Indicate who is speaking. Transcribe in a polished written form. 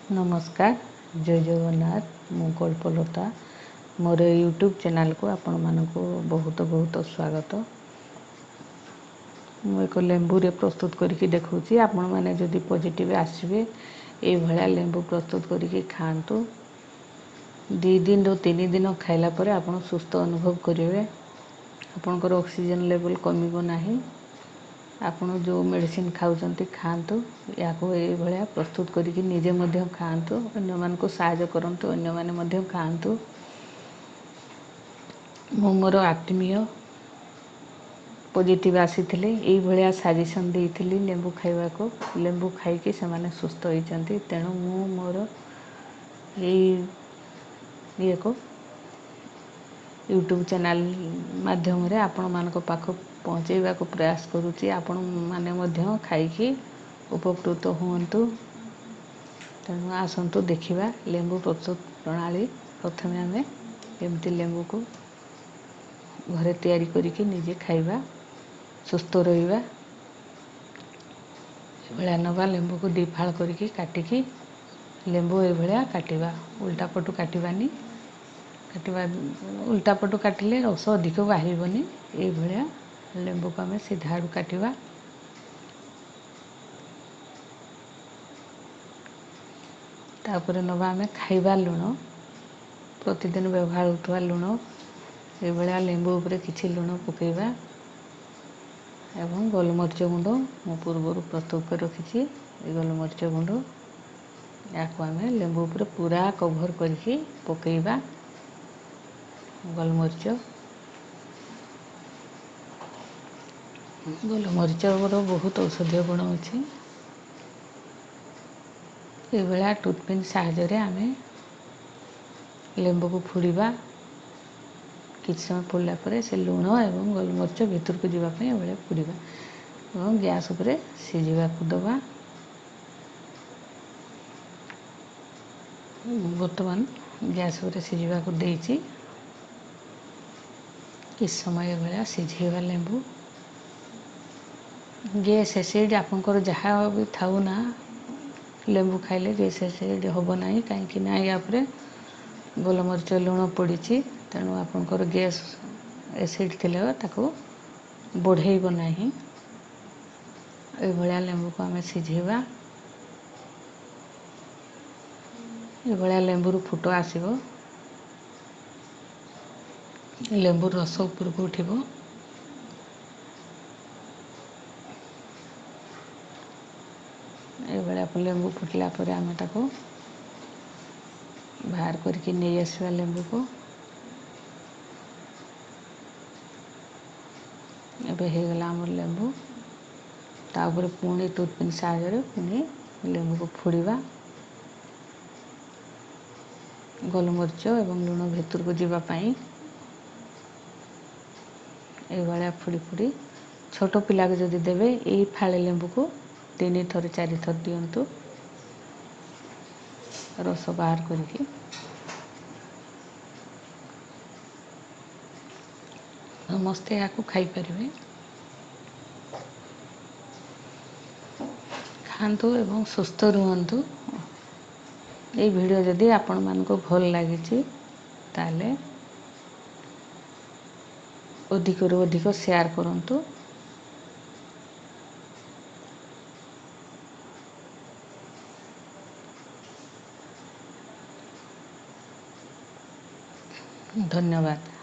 Speaker 1: ନମସ୍କାର, ଜୟ ଜଗନ୍ନାଥ। ମୁଁ କଳ୍ପଲତା। ମୋର ୟୁଟ୍ୟୁବ୍ ଚ୍ୟାନେଲ୍କୁ ଆପଣମାନଙ୍କୁ ବହୁତ ବହୁତ ସ୍ୱାଗତ। ମୁଁ ଏକ ଲେମ୍ବୁରେ ପ୍ରସ୍ତୁତ କରିକି ଦେଖାଉଛି। ଆପଣମାନେ ଯଦି ପଜିଟିଭ୍ ଆସିବେ, ଏଇଭଳିଆ ଲେମ୍ବୁ ପ୍ରସ୍ତୁତ କରିକି ଖାଆନ୍ତୁ। 2 ଦିନରୁ 3 ଦିନ ଖାଇଲା ପରେ ଆପଣ ସୁସ୍ଥ ଅନୁଭବ କରିବେ। ଆପଣଙ୍କର ଅକ୍ସିଜେନ୍ ଲେଭେଲ୍ କମିବ ନାହିଁ। ଆପଣ ଯେଉଁ ମେଡ଼ିସିନ୍ ଖାଉଛନ୍ତି ଖାଆନ୍ତୁ, ଏହାକୁ ଏଇଭଳିଆ ପ୍ରସ୍ତୁତ କରିକି ନିଜେ ମଧ୍ୟ ଖାଆନ୍ତୁ, ଅନ୍ୟମାନଙ୍କୁ ସାହାଯ୍ୟ କରନ୍ତୁ, ଅନ୍ୟମାନେ ମଧ୍ୟ ଖାଆନ୍ତୁ। ମୁଁ ମୋର ଆତ୍ମୀୟ ପଜିଟିଭ୍ ଆସିଥିଲେ, ଏଇଭଳିଆ ସଜେସନ୍ ଦେଇଥିଲି ଲେମ୍ବୁ ଖାଇବାକୁ। ଲେମ୍ବୁ ଖାଇକି ସେମାନେ ସୁସ୍ଥ ହୋଇଛନ୍ତି। ତେଣୁ ମୁଁ ମୋର ଏଇ ଇଏକୁ ୟୁଟ୍ୟୁବ୍ ଚ୍ୟାନେଲ୍ ମାଧ୍ୟମରେ ଆପଣମାନଙ୍କ ପାଖକୁ ପହଞ୍ଚାଇବାକୁ ପ୍ରୟାସ କରୁଛି। ଆପଣମାନେ ମଧ୍ୟ ଖାଇକି ଉପକୃତ ହୁଅନ୍ତୁ। ତେଣୁ ଆସନ୍ତୁ ଦେଖିବା ଲେମ୍ବୁ ପ୍ରସ୍ତୁତ ପ୍ରଣାଳୀ। ପ୍ରଥମେ ଆମେ କେମିତି ଲେମ୍ବୁକୁ ଘରେ ତିଆରି କରିକି ନିଜେ ଖାଇବା, ସୁସ୍ଥ ରହିବା। ଏଭଳିଆ ନେବା ଲେମ୍ବୁକୁ 2 ଫାଳ କରିକି କାଟିକି, ଲେମ୍ବୁ ଏଇଭଳିଆ କାଟିବା, ଉଲ୍ଟା ପଟୁ କାଟିବାନି। ଉଲ୍ଟା ପଟୁ କାଟିଲେ ରସ ଅଧିକ ବାହାରିବନି। ଏଇଭଳିଆ ଲେମ୍ବୁକୁ ଆମେ ସିଧା ଆଡ଼ୁ କାଟିବା। ତାପରେ ନେବା ଆମେ ଖାଇବା ଲୁଣ, ପ୍ରତିଦିନ ବ୍ୟବହାର ହେଉଥିବା ଲୁଣ। ଏଇଭଳିଆ ଲେମ୍ବୁ ଉପରେ କିଛି ଲୁଣ ପକାଇବା ଏବଂ ଗୋଲମରିଚ ଗୁଣ୍ଡ ମୁଁ ପୂର୍ବରୁ ପ୍ରସ୍ତୁତ କରି ରଖିଛି। ଏଇ ଗୋଲମରିଚ ଗୁଣ୍ଡ ଏହାକୁ ଆମେ ଲେମ୍ବୁ ଉପରେ ପୁରା କଭର୍ କରିକି ପକାଇବା। ଗୋଲମରିଚର ବହୁତ ଔଷଧୀୟ ଗୁଣ ଅଛି। ଏଇଭଳିଆ ଟୁଥପିନ୍ ସାହାଯ୍ୟରେ ଆମେ ଲେମ୍ବୁକୁ ଫୋଡ଼ିବା। କିଛି ସମୟ ଫୋଡ଼ିଲା ପରେ ସେ ଲୁଣ ଏବଂ ଗୋଲମରିଚ ଭିତରକୁ ଯିବା ପାଇଁ ଏଭଳିଆ ଫୋଡ଼ିବା ଏବଂ ଗ୍ୟାସ୍ ଉପରେ ସିଝିବାକୁ ଦେବା। ବର୍ତ୍ତମାନ ଗ୍ୟାସ୍ ଉପରେ ସିଝିବାକୁ ଦେଇଛି। କିଛି ସମୟ ଏଭଳିଆ ସିଝେଇବା ଲେମ୍ବୁ। ଗ୍ୟାସ୍ ଏସିଡ଼୍ ଆପଣଙ୍କର ଯାହା ବି ଥାଉ ନା, ଲେମ୍ବୁ ଖାଇଲେ ଗ୍ୟାସ୍ ଏସିଡ଼୍ ହେବ ନାହିଁ, କାହିଁକି ନା ୟା ଉପରେ ଗୋଲମରିଚ ଲୁଣ ପଡ଼ିଛି। ତେଣୁ ଆପଣଙ୍କର ଗ୍ୟାସ୍ ଏସିଡ଼୍ ଥିଲେ ତାକୁ ବଢ଼େଇବ ନାହିଁ। ଏଇଭଳିଆ ଲେମ୍ବୁକୁ ଆମେ ସିଝେଇବା। ଏଇଭଳିଆ ଲେମ୍ବୁରୁ ଫୁଟ ଆସିବ, ଲେମ୍ବୁ ରସ ଉପରକୁ ଉଠିବ। ଏଇଭଳିଆ ଲେମ୍ବୁ ଫୁଟିଲା ପରେ ଆମେ ତାକୁ ବାହାର କରିକି ନେଇ ଆସିବା ଲେମ୍ବୁକୁ। ଏବେ ହେଇଗଲା ଆମର ଲେମ୍ବୁ। ତା ଉପରେ ପୁଣି ଟୁଥପିନ୍ ସାହାଯ୍ୟରେ ପୁଣି ଲେମ୍ବୁକୁ ଫୋଡ଼ିବା। ଗୋଲମରିଚ ଏବଂ ଲୁଣ ଭିତରକୁ ଯିବା ପାଇଁ ଏଇଭଳିଆ ଫୋଡ଼ି ଫୋଡ଼ି ଛୋଟ ପିଲାକୁ ଯଦି ଦେବେ, ଏଇ ଫାଳେ ଲେମ୍ବୁକୁ 3 ଥର 4 ଥର ଦିଅନ୍ତୁ ରସ ବାହାର କରିକି। ସମସ୍ତେ ଏହାକୁ ଖାଇପାରିବେ। ଖାଆନ୍ତୁ ଏବଂ ସୁସ୍ଥ ରୁହନ୍ତୁ। ଏଇ ଭିଡ଼ିଓ ଯଦି ଆପଣମାନଙ୍କୁ ଭଲ ଲାଗିଛି, ତାହେଲେ ଅଧିକରୁ ଅଧିକ ସେୟାର କରନ୍ତୁ। ଧନ୍ୟବାଦ।